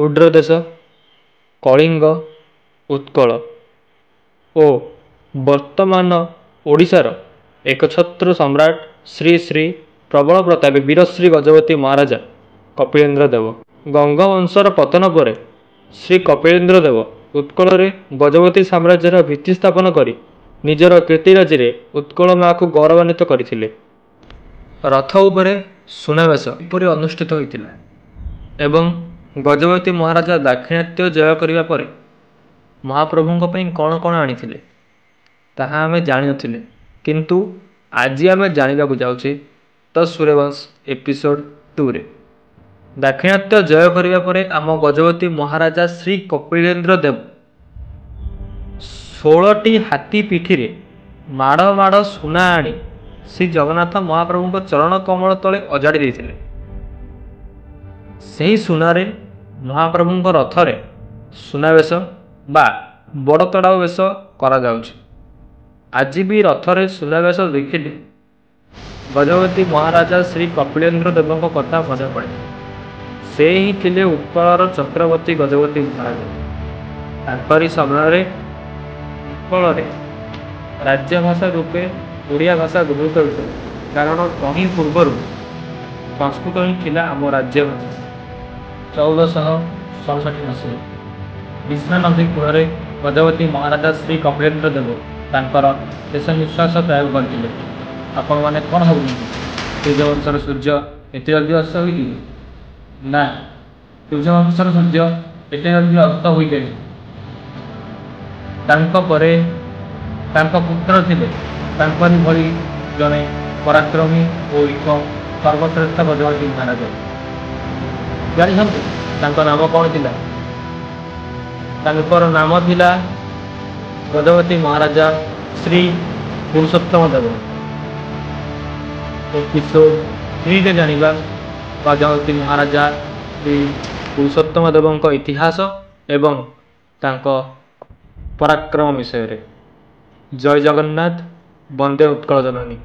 ଓଡ୍ରଦେଶ, କଳିଙ୍ଗ, ଉତ୍କଳ ଓ ବର୍ତ୍ତମାନ ଓଡ଼ିଶାର ଏକଛତ୍ର ସମ୍ରାଟ ଶ୍ରୀ ଶ୍ରୀ ପ୍ରବଳ ପ୍ରତାପୀ ବୀରଶ୍ରୀ ଗଜପତି ମହାରାଜା କପିଳେନ୍ଦ୍ର ଦେବ। ଗଙ୍ଗବଂଶର ପତନ ପରେ ଶ୍ରୀ କପିଳେନ୍ଦ୍ର ଦେବ ଉତ୍କଳରେ ଗଜପତି ସାମ୍ରାଜ୍ୟର ଭିତ୍ତି ସ୍ଥାପନ କରି ନିଜର କୀର୍ତ୍ତିରାଜିରେ ଉତ୍କଳ ମାଆକୁ ଗୌରବାନ୍ୱିତ କରିଥିଲେ। ରଥ ଉପରେ ସୁନାବେଶ କିପରି ଅନୁଷ୍ଠିତ ହୋଇଥିଲା ଏବଂ ଗଜପତି ମହାରାଜା ଦାକ୍ଷିଣାତ୍ୟ ଜୟ କରିବା ପରେ ମହାପ୍ରଭୁଙ୍କ ପାଇଁ କ'ଣ କ'ଣ ଆଣିଥିଲେ ତାହା ଆମେ ଜାଣିନଥିଲେ, କିନ୍ତୁ ଆଜି ଆମେ ଜାଣିବାକୁ ଯାଉଛେ ଦ ସୂର୍ଯ୍ୟବଂଶ ଏପିସୋଡ଼ 2ରେ। ଦାକ୍ଷିଣାତ୍ୟ ଜୟ କରିବା ପରେ ଆମ ଗଜପତି ମହାରାଜା ଶ୍ରୀ କପିଳେନ୍ଦ୍ର ଦେବ 16ଟି ହାତୀ ପିଠିରେ ମାଡ଼ ମାଡ଼ ସୁନା ଆଣି ଶ୍ରୀ ଜଗନ୍ନାଥ ମହାପ୍ରଭୁଙ୍କ ଚରଣ କମଳ ତଳେ ଅଜାଡ଼ି ଦେଇଥିଲେ। ସେହି ସୁନାରେ ମହାପ୍ରଭୁଙ୍କ ରଥରେ ସୁନାବେଶ ବା ବଡ଼ତଡ଼ାଉ ବେଶ କରାଯାଉଛି। ଆଜି ବି ରଥରେ ସୁନାବେଶ ଦେଖିଲେ ଗଜପତି ମହାରାଜା ଶ୍ରୀ କପିଳେନ୍ଦ୍ର ଦେବଙ୍କ କଥା ମନେ ପଡ଼େ। ସେ ହିଁ ଥିଲେ ଉତ୍କଳର ଚକ୍ରବର୍ତ୍ତୀ ଗଜପତି ମହାରାଜା। ତାଙ୍କରି ସମୟରେ ଉତ୍କଳରେ ରାଜ୍ୟ ଭାଷା ରୂପେ ଓଡ଼ିଆ ଭାଷା ଗୃହୀତ ହୋଇଥିଲା, କାରଣ ତହିଁ ପୂର୍ବରୁ ସଂସ୍କୃତ ହିଁ ଥିଲା ଆମ ରାଜ୍ୟ ଭାଷା। 1467 ମସିହା କୃଷ୍ଣା ନଦୀ କୂଳରେ ଗଜପତି ମହାରାଜା ଶ୍ରୀ କପିଳେନ୍ଦ୍ର ଦେବ ତାଙ୍କର ଶେଷ ନିଶ୍ୱାସ ତ୍ୟାଗ କରିଥିଲେ। ଆପଣମାନେ କ'ଣ ଭାବୁଛନ୍ତି, ସୂର୍ଯ୍ୟବଂଶର ସୂର୍ଯ୍ୟ ଏତେ ଜଲ୍ଦି ଅସ୍ତ ହୋଇଯିବ? ନା, ସୂର୍ଯ୍ୟବଂଶର ସୂର୍ଯ୍ୟ ଏତେ ଜଲ୍ଦି ଅସ୍ତ ହୋଇଯାଏ। ତାଙ୍କ ପରେ ତାଙ୍କ ପୁତ୍ର ଥିଲେ ତାଙ୍କରି ଭଳି ଜଣେ ପରାକ୍ରମୀ ଓ ଏକ ସର୍ବଶ୍ରେଷ୍ଠ ଗଜପତି ମହାରାଜା। ଜାଣିଛନ୍ତି ତାଙ୍କ ନାମ କ'ଣ ଥିଲା? ତାଙ୍କର ନାମ ଥିଲା ଗଜପତି ମହାରାଜା ଶ୍ରୀ ପୁରୁଷୋତ୍ତମ ଦେବ। ଏପିସୋଡ଼ 3ରେ ଜାଣିବା ଗଜପତି ମହାରାଜା ଶ୍ରୀ ପୁରୁଷୋତ୍ତମ ଦେବଙ୍କ ଇତିହାସ ଏବଂ ତାଙ୍କ ପରାକ୍ରମ ବିଷୟରେ। ଜୟ ଜଗନ୍ନାଥ, ବନ୍ଦେ ଉତ୍କଳ ଜନନୀ।